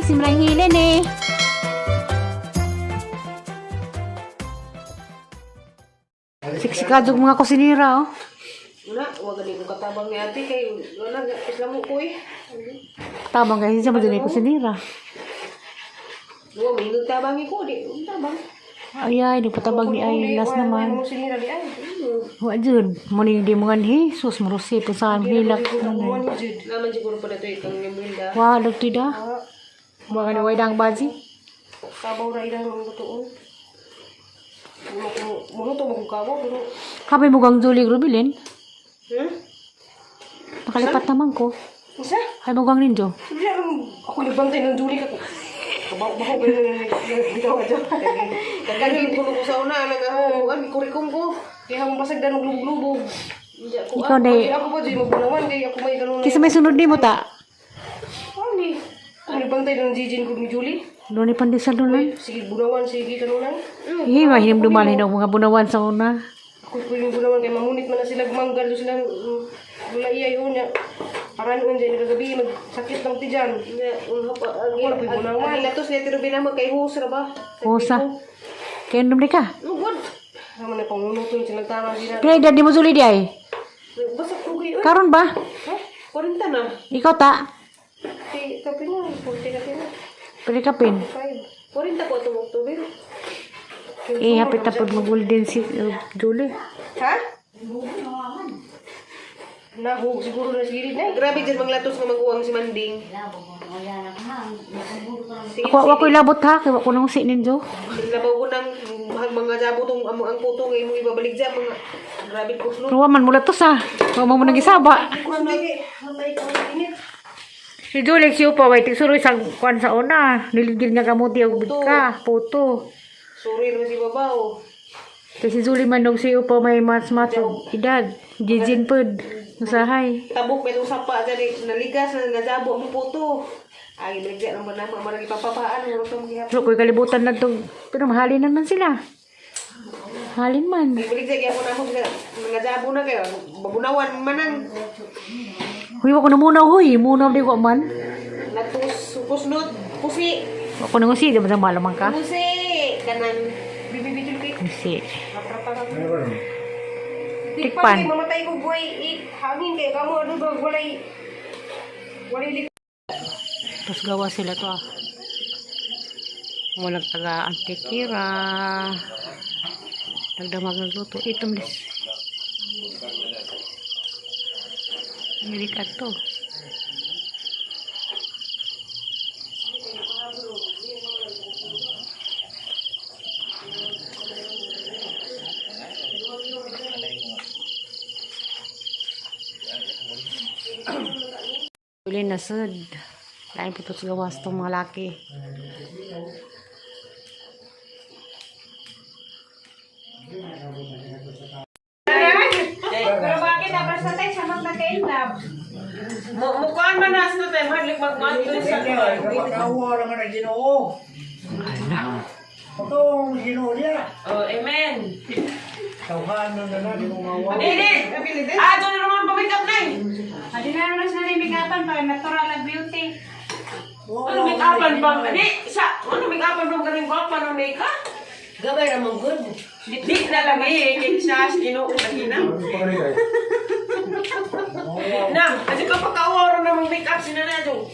Simrang hilin eh. Siksikadog mga kusinira oh. Wala, wag gani ko katabang ni ate kay wala islam ko eh. Tabang kasi siya madali kusinira. Wa may tabang ko di tabang. Ay ay, di patabang ni ay last naman. Mo sinira di ay. Wa jud, mo ni di mo nganhi, sus marusi po saan hilak. Mo ni jud. Naman siguro pa dato ikang Imelda. Wa dagtoy da. Wa gani way dang baji. Kabaw ra ilang ang lutuon. Mo mo ko kabaw pero Kapay mo gang julig rubilin. Hmm? Nakalipat naman ko. Unsa? Ay mo gang ninjo. Sabi ako nagbantay ng juli ka. Kabaw ba ko ganun bitaw aja. Kagagin ko ko sa una nag ang kurikum ko. Kaya mo basag dan lubog-lubog. Ikaw na Ako pa jud mabunawan kay ako may ganun. Kisa may sunod ni mo ta. Ani. Ako nagbantay ng jijin ko ni Julie. Doon ni pandesal doon lang. Sige bunawan sige kanunan. Eh, mahinim dumalhin ang mga bunawan sa una. Ako po yung bunawan kay mamunit man na sila gumanggal do sila wala iya yun niya. Aran yun dyan kagabi magsakit ng tiyan. Ako na po yung bunawan. Latos niya tinubi na kay husra ba? Usa. Kaya nung ka. Oh God. Sama na pangunuton sila tama sila. Kaya edad di mo suli di ay. Basta ko kayo. Karon ba? Ha? 40 na. Ikaw ta. Kay kape na, 40 kape na. Pwede ka pin. 5. 40 ko itong October. Eh, hapit na pag mag-golden si Julie. Ha? Nahug siguro na sigilid na. Grabe dyan manglatos nga maguwang si Manding. Sige, Ako, ako ilabot ha. Kaya ako nang si ninjo. Labaw ko ng mga jabo tong ang, ang puto nga imong ibabalik dyan mga grabe kusno. Pero man mula to sa. Wa man mo nagisaba. Si Julie, si Upa, wait, suroy sa kwan sa una. Niligil niya kamuti og ka, puto. Sorry naman si babaw. Kasi si Julie man og si Upa may mas mas og edad. Jijin pod. Usahay. Tabok may itong sapa dyan eh. Naligas na nga jabo ang puto. Ay, baligya naman na mga maragi papapaan. Murag itong gihap. Pero ko'y kalibutan na to. Pero mahalin naman sila. Halin man. Baligya gyapon ako mga jabo na kayo. Babunawan manang. Huy, wako na muna, huy. Muna di ko man. Latos, kusnot, pusi. Wako na ngusi, di ba sa malamang ka? Pusi. Kanan. Bibibidyo kay. Ngusi. Tikpan. Tikpan. Mamatay ko buhay. Hangin kay kamo ano ba walay walay Tapos gawa sila to ah. Walang taga antikira. Nagdamag nagluto. Ito miss. Amerika to. Uli na sud. Lain po to sa gawas tong mga laki. Pero bakit dapat sa tayo sa mga kainlab? Mukuan man na sa tayo mahalik magmuan dun sa Makawa naman ang Ginoo. Ala. Pagkaw ang Ginoo niya. Oh, amen. Tawhan na na na, di mo mawa. Dili. Ah, doon na naman pa-make up na eh. Adi na naman sila make-upan para natural ang beauty. Ano make-upan ba? Di, sa, ano make-upan ba galing gwapa ng make-up? Gabay ramang good. Di na lang eh, kay sa Ginoo lagi na. Na, kasi kapag kaawaro na mang make-up sina na do.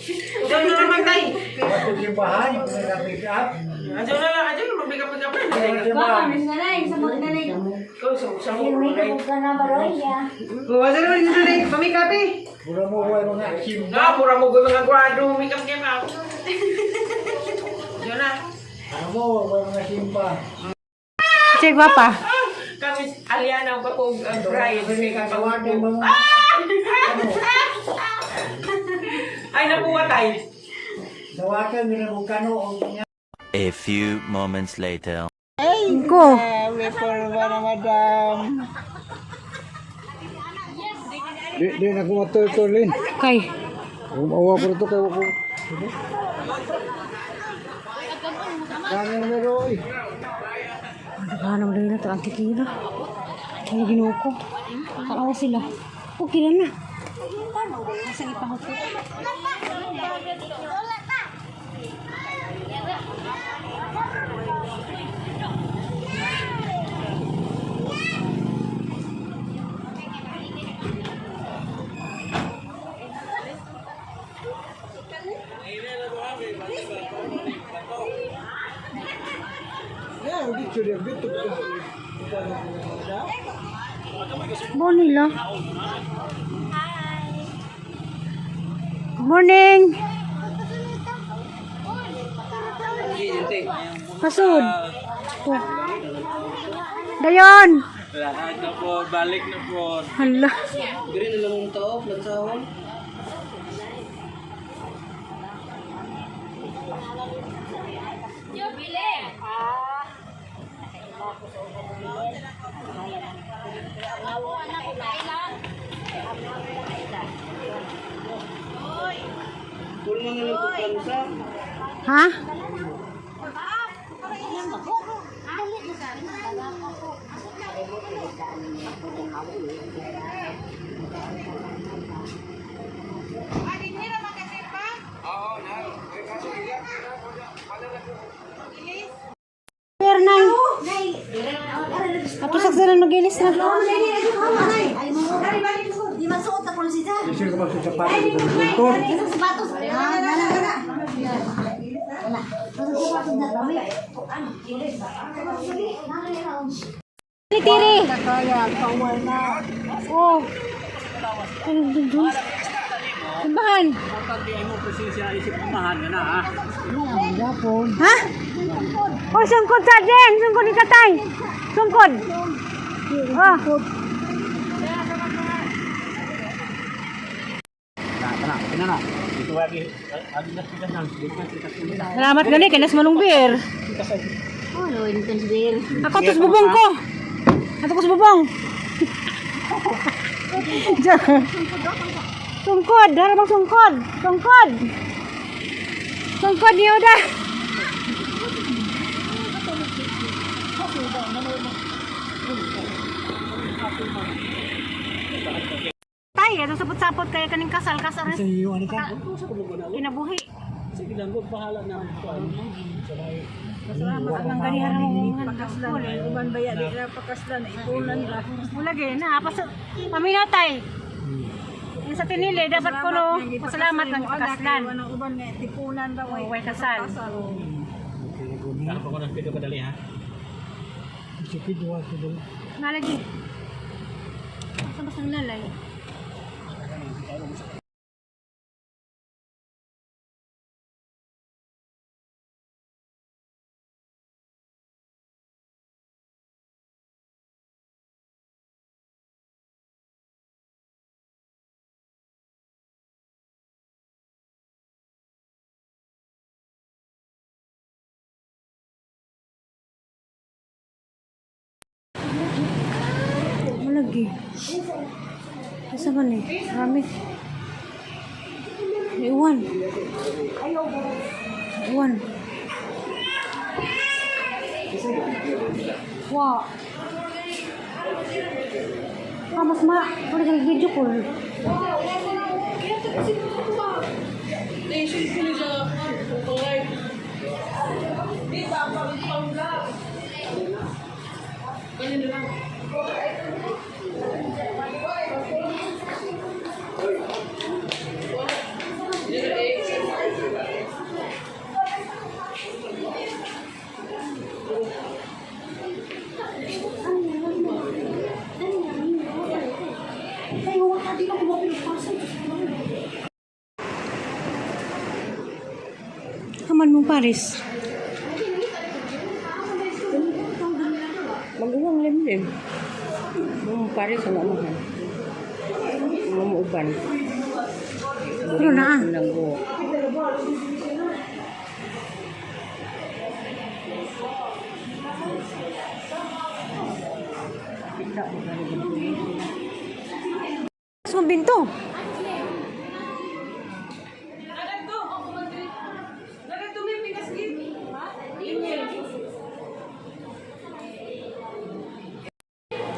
Doon na naman tayo. Ako simbahan, nag-pick up. Adyo na lang, adyo na make-up make-up na. Gwapa, miss na lang. Sa mga nanay. Ikaw sa sa mo. ka na baroy, ya. Wala naman dito na pamikapi. Mura mo ko mga simba. Na, mura mo ko mga grado make-up kay ma. Diyo na. Ano mo, ko mga simba. Kasi gwapa. Kami Aliana ko ko ang bride make-up. Kasawatin mo. Ay nakuha tayo. Dawatan mo na mo kano ang niya. A few moments later. Ko. Di, di na ko matutulin. Kay. Umawa ko rito kay ko. Kami na meron. Ano mo na ito ang tikira. Ay, ginoo ko. Kaawa sila. Okay na na. Sige pa ko. Mo nila. Morning. Pasud. Oh. Dayon. Lahat na po, balik na po. Hala. Diri na lang ang tao, plansahon. Pulmo na lang po plansa. Ha? Nay. Ato sa salan magilis na. Di masuot ako na siya. Sino ka ba sa sapatos? Doktor. Sa sapatos. Ah, gana, gana. Wala. Sa sapatos na kami. Tiri. Oh. Ano dun? Simbahan. Importante ay mo presensya isip umahan ka na ha. Ha? Oh, sungkod sa din. Sungkod ni tatay. Sungkod. Oh. Salamat gani kay nas manong beer. Oh, no, intense beer. Ako tos bubong ko. Ato ko sa bubong. Sungkod, dara bang sungkod? Sungkod. Sungkod niyo da. Tay, ato sapot-sapot kay kaning kasal kasal. Sa iyo ano ka? Kinabuhi. Sige lang, God, bahala na. Salamat ang ganihan mo pakaslan. Uban baya di ra pakaslan ipunan ra. Mula gyud na pas paminaw tay. Yung sa tinili dapat ko no pasalamat ng pakaslan. Uban nga tipunan ba Oh, way kasal. Kaya ko ng video kadali ha. Sige, duwa ko dali. Nalagi. Asa ba sang lalay? Malagi. Asa man eh? Marami. Iwan. Iwan. Wow. Ah, mas ma... Wala kang video call. Ay, wala di na kumapilpasan. Kaman mong Paris. Maguwang limlim. Mong pare sa namahan. Mamuuban. Pero na ah. Nanggo. Sa binto.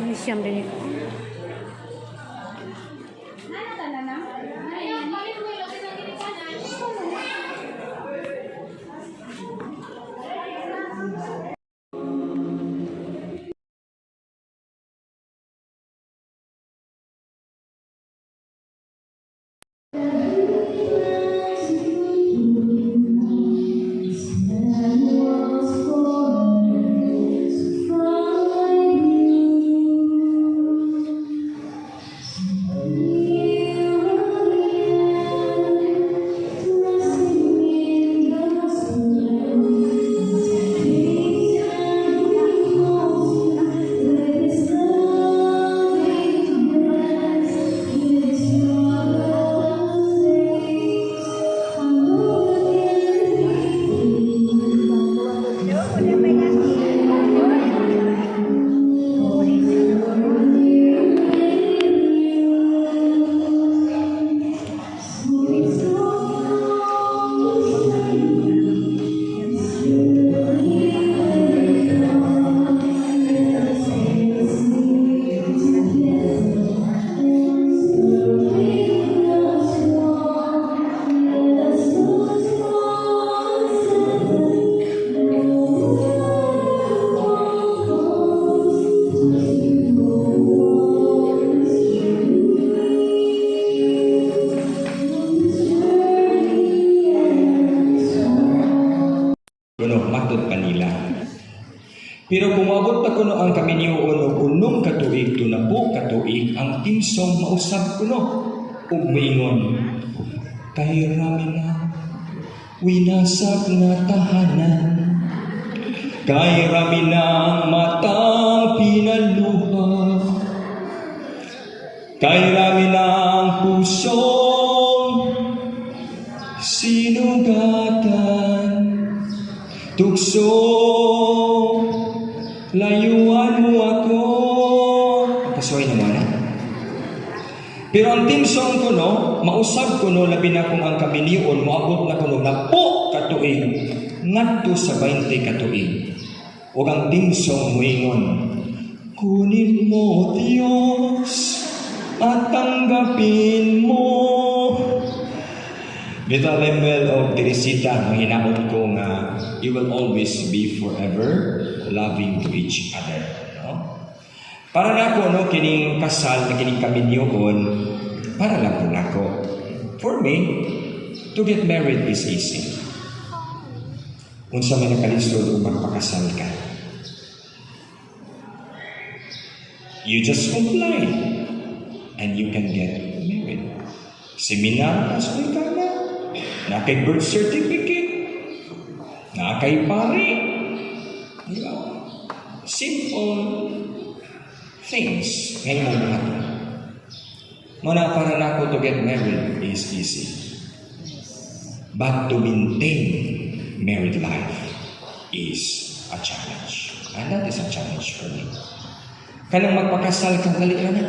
Ini siyam din. Kuno matod pa nila. Pero kung moabot pa kuno ang kaminyoon og 6 ka tuig to 10 ka tuig, ang theme song mausab kuno ug moingon, "Kay rami na winasak na tahanan, kay rami na matang pinaluha, kay rami na ang pusong sinugatan. Tukso, layuan mo ako." Pasuway na mo na. Pero ang theme song kuno, mausab kuno, labi na kung ang kaminyoon moabot na kuno 10 ka tuig ngadto sa 20 ka tuig. Ug ang theme song moingon, "Kunin mo, Diyos, at tanggapin mo." Bitaw, Lemuel og Teresita, ang hinaot ko nga you will always be forever loving to each other. No? Para nako, no, kining kasal na kining kaminyoon, para lang po nako. For me, to get married is easy. Unsa may nakalisod ug magpakasal ka? You just comply and you can get married. Seminar ka, ka na. Naa kay birth certificate. Naa kay pari. Di ba? Simple things nga imong buhaton. Mao na, para nako, to get married is easy. But to maintain married life is a challenge. And that is a challenge for me. Kanang magpakasal ka, dali na na.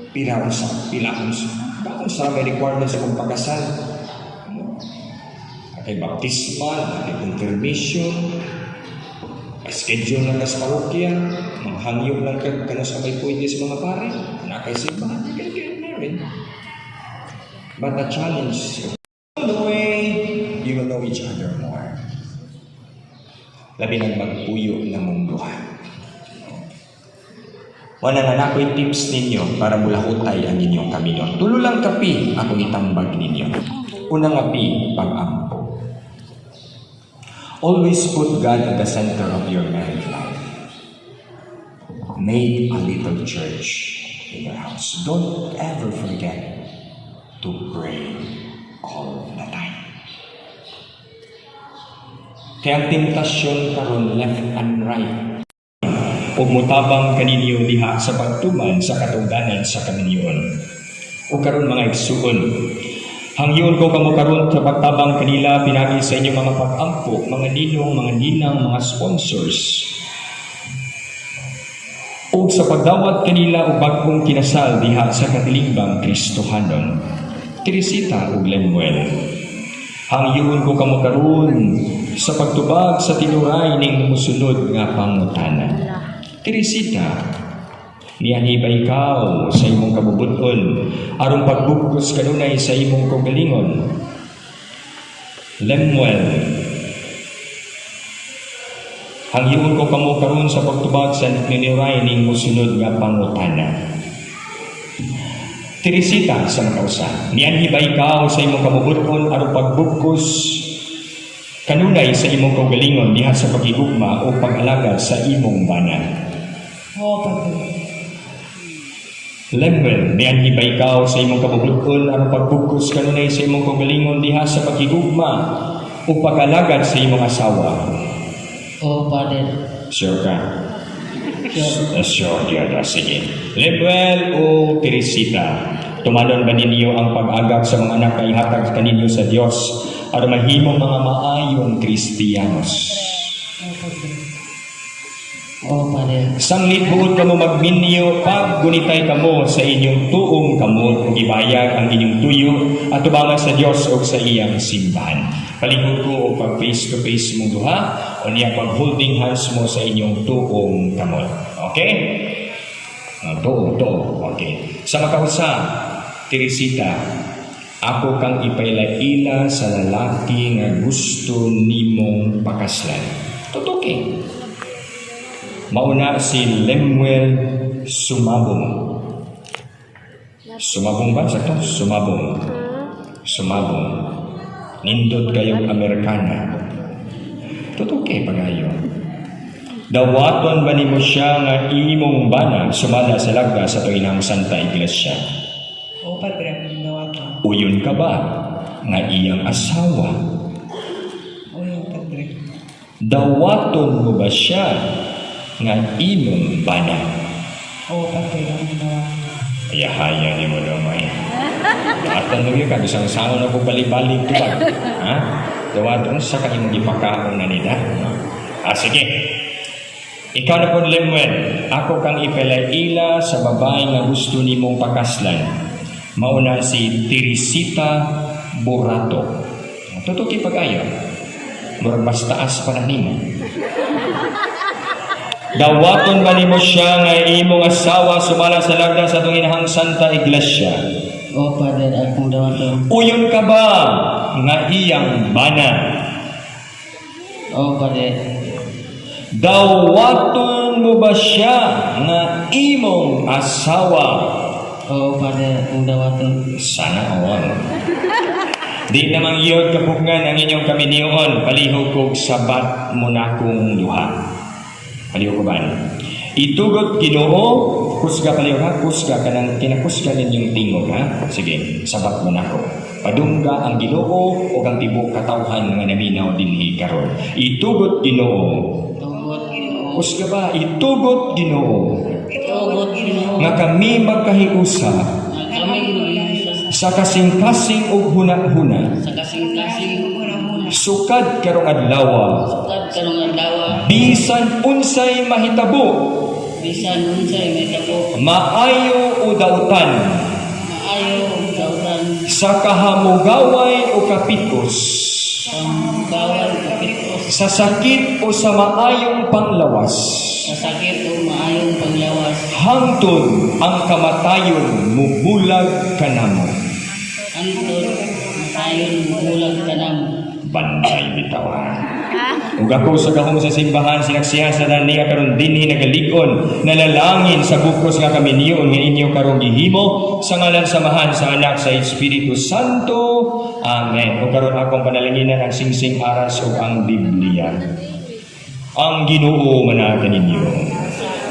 Pila unsa, pila unsa. Bakit sa may requirements sa magpakasal? Kay baptismal, kay confirmation, may schedule lang ka sa parokya, manghangyo lang ka kano sa may pwede sa mga pare, naa kay simbahan, you can get married. But the challenge, on the way, you will know each other more. Labi nang magpuyo na mong duha. Wala na na ako'y tips ninyo para mulahutay ang inyong kamino. Tulo lang ka P akong itambag ninyo. Una nga P, pag-ampo. Always put God at the center of your married life. Make a little church in your house. Don't ever forget to pray all the time. Kaya ang temptasyon karon left and right. Ug mutabang kaninyo diha sa pagtuman sa katungdanan sa kaminyoon. Ug karon, mga igsuon, hangyoon ko kamo karon sa pagtabang kanila pinagi sa inyong mga pag-ampo, mga ninong, mga ninang, mga sponsors. Ug sa pagdawat kanila og bag-ong kinasal diha sa katilingbang Kristohanon. Teresita ug Lemuel, hangyoon ko kamo karon sa pagtubag sa tinuray ning musunod nga pangutana. Teresita, nianhi ba ikaw sa imong kabubut-on aron pagbugkos kanunay sa imong kaugalingon? Lemuel, hangyoon ko kamo karon sa pagtubag sa tinuray ning musunod nga pangutana. Teresita, sa makausa, nianhi ba ikaw sa imong kabubut-on aron pagbugkos kanunay sa imong kaugalingon diha sa paghigugma o pag-alagad sa imong bana? Oo, Padre. Lemuel, nianhi ba ikaw sa imong kabubut-on aron pagbugkos kanunay sa imong kaugalingon diha sa paghigugma o pag-alagad sa imong asawa? Oo, Father. Sure ka? Sure. Sure, yeah, sige. Lemuel o Teresita, tumanon ba ninyo ang pag-agak sa mga anak na ihatag kaninyo sa Dios aron mahimong mga maayong Kristiyanos? Oo, Padre. Oo, Father. Sanglit buot kamo magminyo, paggunitay kamo sa inyong tuong kamot ug ibayag ang inyong tuyo at tubangan sa Dios ug sa iyang simbahan. Palihog ko og pag face to face mo duha o niya pag holding hands mo sa inyong tuong kamot. Okay? Ah, tuo, tuo. Okay. Sa makausa, Teresita, ako kang ipailaila sa lalaki nga gusto nimong pakaslan. Tutuki. Mauna si Lemuel Sumabong. Sumabong ba? Sakto? Sumabong. Sumabong. Nindot kayong Amerikana. Tutok kay pagayo. Dawaton ba nimo siya nga imong bana sumala sa lagda sa atong inang Santa Iglesia? Oo, Padre, akong dawaton. Uyon ka ba nga iyang asawa? Uyon, Padre. Dawaton mo ba siya nga imong bana? Oo, Padre, akong dawaton. Ayahaya ni mo naman. Atan mo yun ka, bisang sangon ako balik-balik tubag. Ha? Dawaton sa ka imong gipakaon na nila. Ah, sige. Ikaw na po, Lemuel. Ako kang ipelaila sa babae nga gusto nimong pakaslan. Mauna si Teresita Borato. Totoo kay pag-ayo. Murag mas taas pa na nimo. Dawaton ba nimo siya nga imong asawa sumala sa lagda sa atong inahang Santa Iglesia? Oo, Father, akong dawaton. Uyon ka ba nga iyang bana? Oo, Father. Dawaton mo ba siya nga imong asawa? Oo, Father, akong dawaton. Sana all. Di namang iyod kapugngan ang inyong kaminiyon, palihog kog sabat mo na kong duha. Palihog ko ba? Itugot Ginoo, kusga palihog ha, kusga kanang kinakusga ninyong tingog ha. Sige, sabat mo na ko. Padungga ang Ginoo o ang tibuok katawhan nga naminaw dinhi karon. Itugot Ginoo. Tugot Ginoo. Kusga ba? Itugot Ginoo. Tugot Ginoo. Nga kami magkahiusa Nga kami maghiusa sa kasing-kasing ug huna-huna sa kasing-kasing sukad karong adlaw sukad karong adlaw, bisan unsay mahitabo, bisan unsay mahitabo, maayo o dautan, maayo ug dautan, sa kahamugaway o kapitos, ang bawal kapitos, sa sakit o sa maayong panglawas, sa sakit o maayong panglawas, hangtod ang kamatayon mubulag kanamo. Hangtod matayon mubulag kanamo. Bantay bitaw. Ug ako sa gahom sa simbahan sinaksihan sa tanan niya karon dinhi nagalig-on nalalangin sa bukos nga kami niyon nga inyo karon gihimo sa ngalan sa Amahan, sa Anak, sa Espiritu Santo. Amen. Ug karon akong panalanginan ang singsing, aras ug ang Biblia. Ang Ginoo manaa kaninyo.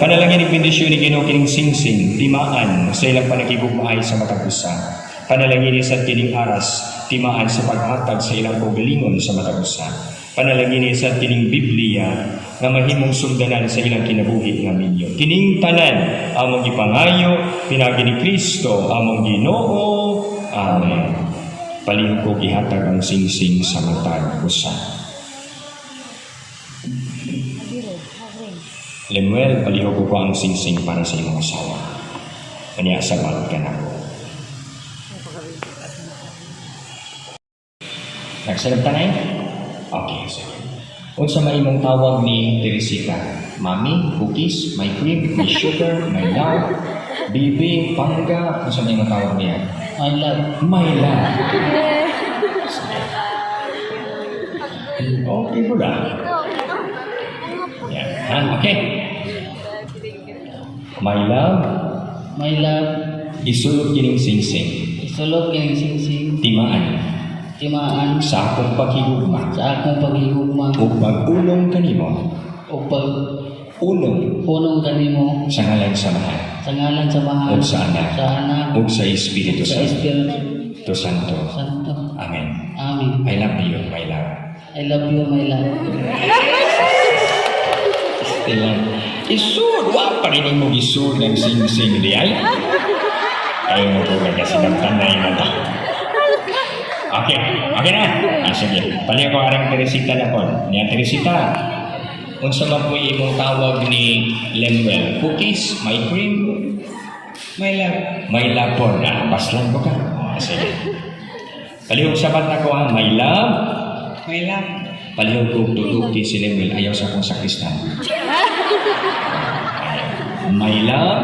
Panalangin ug bendisyon ni Ginoo kining singsing, timaan sa ilang panakigugmaay sa matag usa. Panalangin sa kining aras, timaan sa paghatag sa ilang kaugalingon sa matag usa. Panalangin sa kining Biblia nga mahimong sugdanan sa ilang kinabuhi nga minyo. Kining tanan among gipangayo pinaagi ni Kristo among Ginoo. Amen. Palihog ko gihatag ang singsing sa matag usa. Lemuel, palihog ko ang singsing para sa imong asawa. Kanya sabat ka na ko. Nagsalab tanay? Okay, sige. Unsa may imong tawag ni Teresita? Mami, cookies, my cream, my sugar, my love, bibi, pangga, unsa may imong tawag niya? My love. My love. Sige. Okay po ba? Yan. Ha? Okay. My love, My love, isulod kining singsing, isulod kining singsing, timaan timaan sa akong paghigugma sa akong paghigugma ug pag-unong kanimo, ug pag unong punong kanimo sa ngalan sa Amahan, sa ngalan sa Amahan, ug sa Anak, sa Anak, ug sa Espiritu sa Santo. Espiritu Santo. Santo. Amen. Amen. I love you, my love. I love you, my love. Still lang. Isud, wa pa rin mo isud ng singsing di ay. Ay mo po kasi tanay na to. Okay, okay na. Ah, sige. Pali ako arang Teresita na kon. Niya Teresita. Unsa man po imong tawag ni Lemuel? Cookies, my cream, My love. My love po. Ah, baslan ko ka. Ah, sige. Palihog sabat na ko ha, my love. My love. Palihog ko tutuki si Lemuel ayaw sa akong sakristan. My love,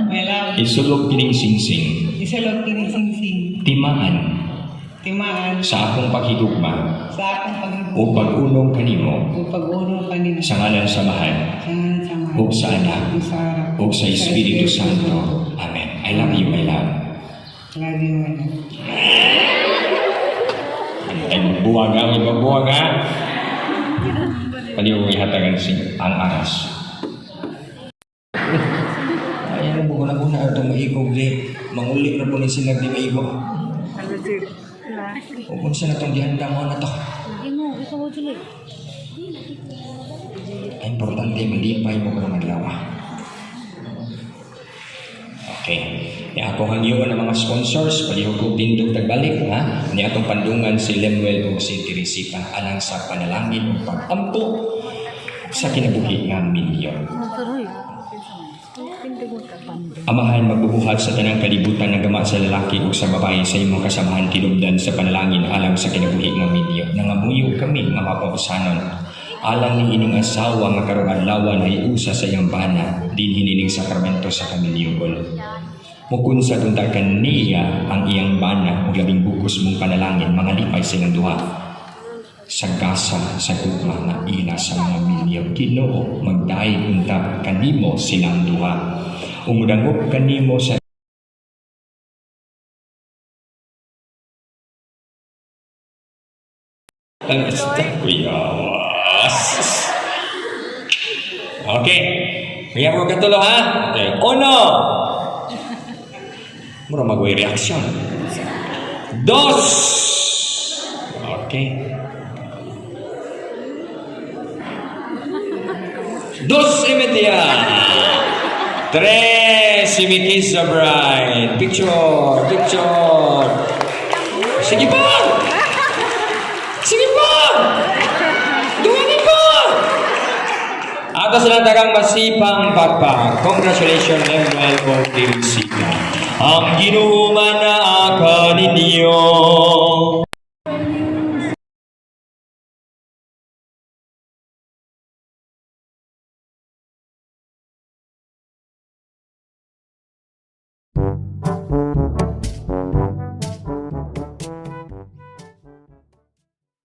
My love. isulog kining singsing, Isulod kining singsing. timaan Timaan sa akong paghigugma sa akong paghigugma o pag-unong kanimo ug pag-unong kanimo sa ngalan sa Amahan, sa ngalan sa Amahan, ug sa Anak, ug sa Anak, ug sa Espiritu Santo. Amen. I love you, my love. Love you, my love. Ay, magbuwag ha, may magbuwag ha. Palihog ihatag ang aras. Ay, ano mo na una itong maikog di. Manguli na po ni sila di maigo. O kung saan na itong gihanda mo na to. Ang importante, malipay mo karong adlaw. Okay. Ni ako hangyoon ang mga sponsors, palihog og dindog tagbalik ha. Ni atong pandungan si Lemuel ug si Teresita alang sa panalangin ug pagampo sa kinabuhi nga minyo. Amahan, magbubuhat sa tanang kalibutan nga gama sa lalaki ug sa babae sa imong kasamahan tinubdan sa panalangin alang sa kinabuhi nga minyo. Nangamuyo kami nga mapausanon alang ni ining asawa nga karong adlaw ay usa sa iyang bana dinhi nining sakramento sa kamilyugon. Mukun sa tunta kaniya ang iyang bana ug labing bugos mong panalangin mga lipay silang duha sa gasa sa gugma nga ila sa mga minyo. Ginoo, magdayeg unta kanimo silang duha. Umudangop kanimo sa ang kuyawas. Okay. Kaya ko katulo ha? Okay. Uno. Mura magway reaction. Dos. Okay. Dos y media. Tres y mi kiss the bride. Picture, picture. Sige pa! Sige pa! Duwani pa! Ato sa tagang masipang pagpa. Congratulations, Lemuel Ortiz. Ang Ginoo man naa kaninyo.